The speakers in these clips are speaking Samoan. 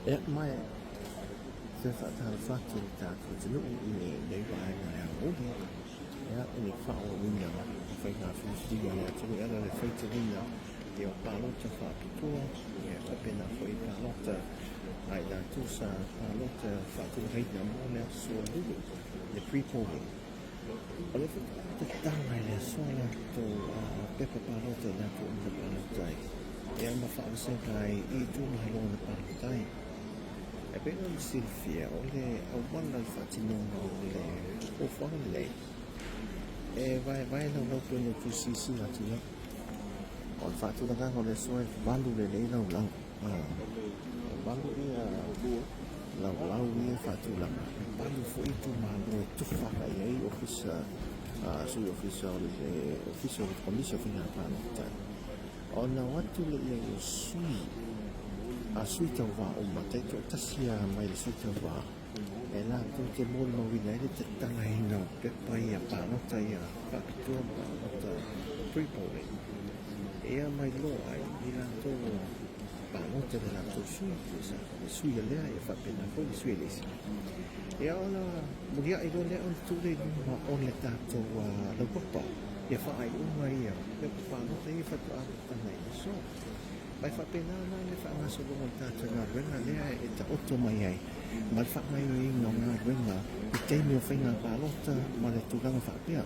Ea ma e toe faatalofa atu i le tatou atunuu i lenei vaega o le aoauli, ea, i le faaauauina o faiga filifiliga a le atunuu e ala i le faitauina o palota faapitoa, ia faapena foi palota a i latou sa palota faatulagaina mo le aso Lulu, le pre-polling. O le tatala i le aso latou pepa palota i latou uma na palota ai, ia ma faavasega ai i itumalo na palota ai. E pei ona silafia, o le auala i le faatinoga o le fuafuaga lenei, e vaevae laulau pei ona outou silasila atu i ai. O le faatulagaga o le aso e valu lelei laulau. E valu ia laulau ia faatulaga, e valu foi itumalo e tofa agai ai ofisa, sui ofisa o le Ofisa o le Komisi o Faiga Palota. Ona o atu lea i ai o sui, a sui tauvā uma, taitoatasi lava mai le sui tauvā, e latou te molimauina ai le tatalaina o pepa ia palota ia faapitoa ma palota pre-polling. Ia ma iloa ai i latou ua palota i le latou sui, le sui a lea, ia faapena foi le sui a le isi. Ia ona muliai loa lea ona tuu lea i luma o le tatou laupapa ia faaiuga ia pepa palota ia faatoa amataga i le aso. Ma e faapena la le faagasologa o le tatou galuega lea e taoto mai ai ma le faagaoioiga o galuega i taimi o faiga palota ma le tulaga faapea.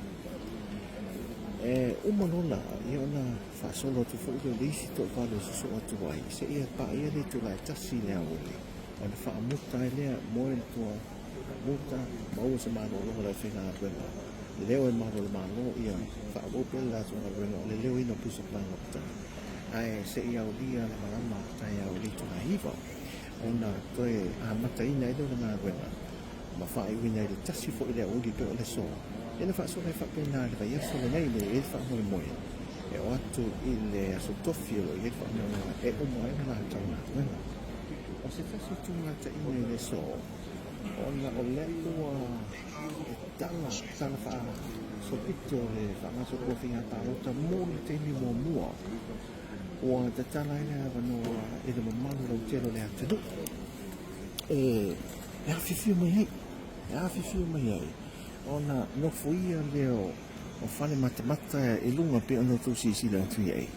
E uma loa la, ia ona faasolo atu foi lea i le isi toavalu e sosoo atu ai seia paia le itula e tasi i le aoauli ona faamuta ai lea, moe le toa muta, maua se malologa o le aufaigaluega, leo e malo le Malo ia faaauau pea le latou galuega o le leoina o pusa palota, ae se i aulia le malama taeao i le itula 9 ona toe amataina ai lea o le galuega ma faaiuina i le tasi foi i le aoauli pei o le aso. Ia na faasolo ai faapena i le vaiaso lenei le i ai le faamoemoe e o atu i le aso tofi o lo o i ai le faamoemoe e uma ai le latou galuega. O se tasi tumataiga i le aso ona o lea ua e tala, tala faasopito le faagasologa o faiga palota mo le taimi muamua ua tatala ai le avanoa i le mamalu lautele o le atunuu e afifio mai ai, e afifio mai ai ona nofoia lea o fale matamata i luga pei ona outou silasila atu i ai.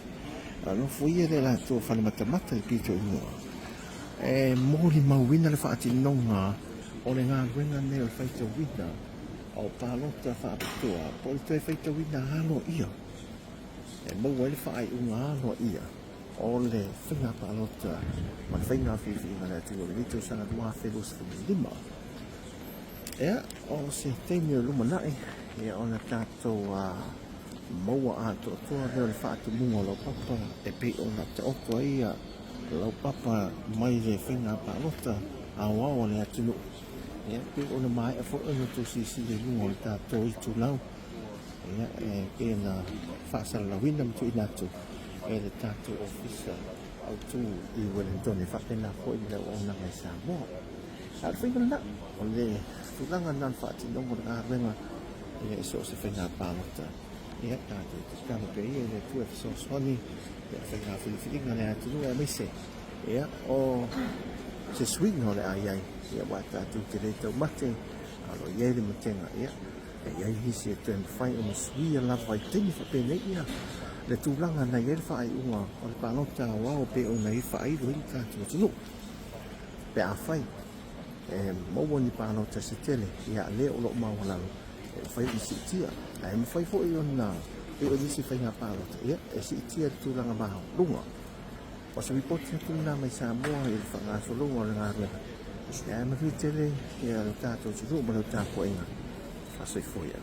Nofoia lea latou o fale matamata i le pito i mua e molimauina le faatinoga o le galuega lenei o le faitauina o palota faapitoa po o le toe faitauina aloaia e maua ai le faaiuga aloaia o le faiga palota ma le faiga filifiliga a le atunuu i lenei tausaga 2025. Ia, o se taimi o lumanai, ia ona tatou maua atoatoa lea o le faatumuga o laupapa e pei ona taoto ai ia laupapa mai le faiga palota aoao a le atunuu. Ia, pei ona maea foi ona outou silasila i luga o le tatou itulau, ia, e pei ona faasalalauina ma tuuina atu e le tatou Ofisa Autu i Wellington, e faapena foi le auaunaga i Samoa. A o le faiga lena, o le tulaga lena o le faatinoga o le galuega ia i so o se faiga palota. Ia, tatou tatalo pea ia i le Atua e fesoasoani i le faiga filifiliga a le atunuu aemaise ia o se suiga o le a i ai, ia aua tatou te le taumate, a o lo o i ai le matega, ia e i ai nisi e toe mafai ona suia lava i taimi faapenei ia le tulaga na i ai le faaiuga o le palota aoao pei ona i faailo ai le tatou atunuu. Pe afai e maua ni palota se tele, ia lea o lo o maualalo e mafai ona siitia. Ae mafai foi ona pei o nisi faiga palota, ia e siitia le tulaga maualuga. O se lipoti atu lena mai Samoa i le faagasologa o le galuega. Ia ae manuia tele ia le tatou atunuu ma lau tapuaiga. Faasoifua ia.